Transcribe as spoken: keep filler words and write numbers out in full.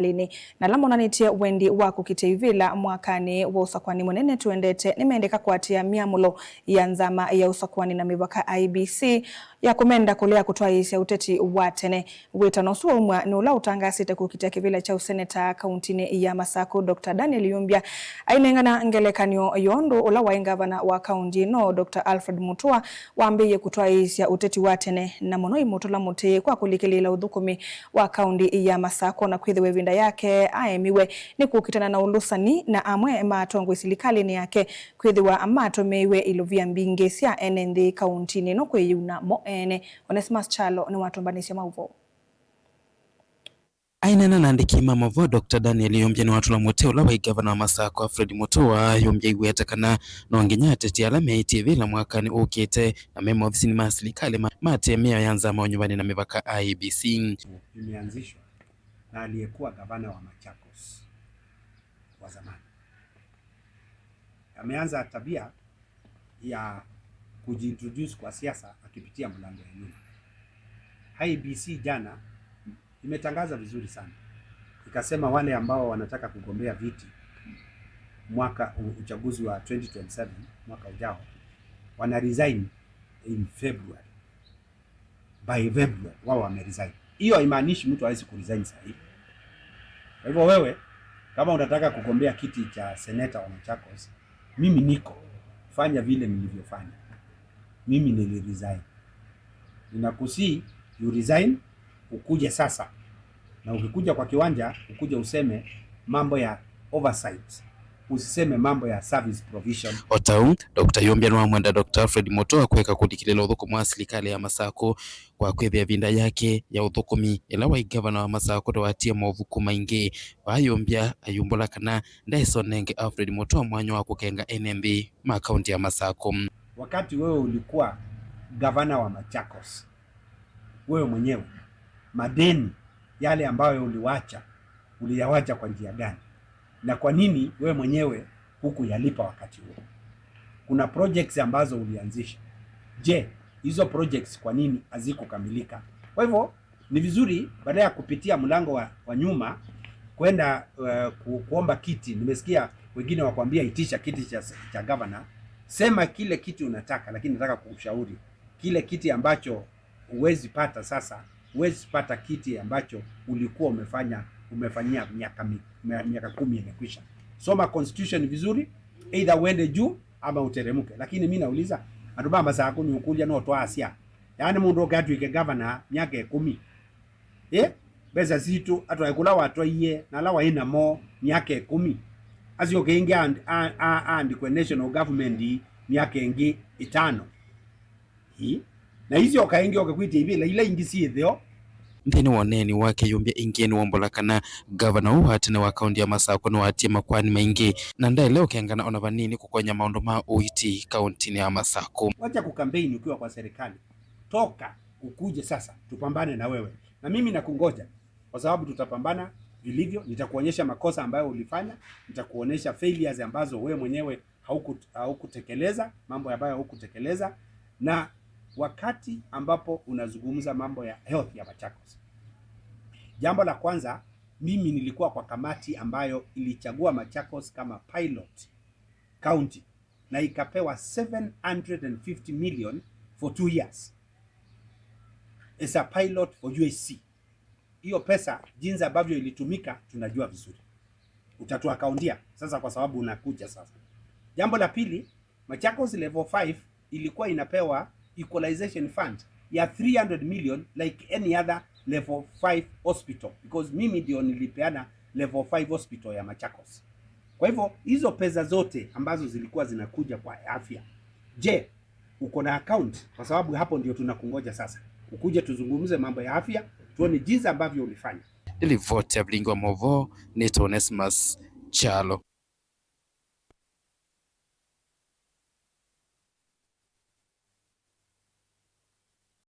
lini, na ala monanĩtye wendi wa kũkitĩa ivĩla mwakanĩ wa ũsakwani mũnene tũendete nĩmendeka kũatĩĩa myamũlo ya nzama ya ũsakwani na mĩvaka I E B C ya kũmenda kũlea kũtwaĩĩsya ũteti wa tene. Wĩtano ũsu waumw'a nĩ ũla ũtangaasĩte kũkitĩa kĩvĩla kya ũseneta kauntinĩ ya Masakũ, Doctor Daniel Yumbya ainengana ngelekany'o ya ũndũ ũla waĩ ngavana wa kaunti ĩno, Doctor Alfred Mutua, wambĩĩie kũtwaĩĩsya ũteti wa tene, na mũno imũtũla mũtĩ kwa kũlikĩlĩĩla ũthũkũmi wa kaunti ya Masakũ, na kwĩthĩwa ĩvinda yake aemiwe nĩ kũkitana na ũlũsani na amwe ma atongoi silikalĩnĩ yake, kwĩthĩwa matũmĩiwe ilovia mbingĩ sya ene nthĩ kauntinĩ ĩno kwĩyĩuna mo ene. Onesmus Kyalo nĩwatũmbanĩsye maũvoo. Aineena na andĩki ma maũvoo, Doctor Daniel Yumbya nĩwatũla mũtĩ ũla waĩ ngavana wa Masakũ, Alfred Mutua. Yumbya aiweta kana no nginya ateti ala meĩtye ĩvĩla mwakanĩ ũkĩte na me maovisinĩ ma silikalĩ ma- maatĩĩe mĩao ya nzama ũnyuvani na mĩvaka, I E B C. Imeanzishwa na aliyekuwa gavana wa Machakos wa zamani. Ameanza tabia ya kujiintroduce kwa siasa akipitia mlango ya nyuma. I E B C jana imetangaza vizuri sana, ikasema wale ambao wanataka kugombea viti mwaka u- uchaguzi wa twenty twenty-seven, mwaka ujao, wana resign in February. By February wao wameresign. Hiyo haimaanishi mtu hawezi kuresign saa hii. Kwa hivyo wewe, kama unataka kugombea kiti cha seneta wa Machakos, mimi niko. Fanya vile nilivyofanya. Mimi niliresign. Ninakusihi you resign, ukuje sasa. Na ukikuja kwa kiwanja, ukuje useme mambo ya oversight. Usiseme mambo ya service provision. O ta ũu, Doctor Yumbya nĩwamwenda Doctor Alfred Mutua kwĩka kũlikĩlĩĩla ũthũkũmi wa silikalĩ ya Masakũ kwa kwĩthĩa ĩvinda yake ya ũthũkũmi ĩla waĩ ngavana wa Masakũ ndwaatĩĩe movuku maingĩ. Vaa Yumbya ayumbũla kana ndaĩsa ũnenge Alfred Mutua mwanya wa kũkenga ene nthĩ ma kaunti ya Masakũ. Wakati wewe ulikuwa gavana wa Machakos, wewe mwenyewe, madeni yale ambayo uliwacha, uliyawacha kwa njia gani? Na kwa nini wewe mwenyewe hukuyalipa wakati huo? Kuna projects ambazo ulianzisha. Je, hizo projects kwa nini hazikukamilika? Kwa hivyo, ni vizuri baada ya kupitia mlango wa, wa nyuma kwenda, eh, ku- kuomba kiti. Nimesikia wengine wakwambia itisha kiti cha, cha gavana. Sema kile kiti unataka, lakini nataka kukushauri kile kiti ambacho huwezi pata sasa, huwezi pata kiti ambacho ulikuwa umefanya, umefanyia miaka mi- mia- miaka kumi imekwisha. Soma constitution vizuri, either uende juu ama uteremke. Lakini mi nauliza, andũ ma Masakũ nĩũkũlya no twaasya, yaani mũndũ oke atw'ĩke gavana myaka ĩkũmi? Ĩ, mbesa sitũ atwae kũla watwaie na ala waĩ namo myaka ĩkũmi, asyoke ĩngĩ and- a- a- aandĩkwe national government myaka ĩngĩ ĩtano? Ĩ, na isyoka ĩngĩ oke kwĩtya ivĩla ila ingĩ syĩ ĩtheo. Nthĩnĩ wa ũneeni wake, Yumbya ĩngĩ nĩwombũla kana ngavana ũũ wa tene wa kaunti ya Masakũ nĩwaatĩĩe makoani maingĩ na ndaĩle ũkengana ona vanini kũkony'a maũndũ ma ũiiti kauntinĩ ya Masakũ. Wacha kukampeni ukiwa kwa serikali. Toka ukuje sasa, tupambane na wewe. Na mimi nakungoja, kwa sababu tutapambana vilivyo. Nitakuonyesha makosa ambayo ulifanya, nitakuonyesha failures ambazo wewe mwenyewe hauku- haukutekeleza, mambo ambayo haukutekeleza. Na wakati ambapo unazungumza mambo ya health ya Machakos, jambo la kwanza, mimi nilikuwa kwa kamati ambayo ilichagua Machakos kama pilot county na ikapewa seven hundred and fifty million for two years as a pilot for U H C. Hiyo pesa jinsi ambavyo ilitumika tunajua vizuri. Utatuakauntia sasa kwa sababu unakuja sasa. Jambo la pili, Machakos level five ilikuwa inapewa equalization fund ya three hundred million like any other level five hospital, because mimi ndio nilipeana level five hospital ya Machakos. Kwa hivyo hizo pesa zote ambazo zilikuwa zinakuja kwa afya, je, uko na account? Kwa sababu hapo ndio tunakungoja sasa ukuje tuzungumze mambo ya afya, tuone jinsi ambavyo ulifanya. Nĩ livoti ya Vilingi wa Maũvoo, nĩtawa Onesmus Kyalo.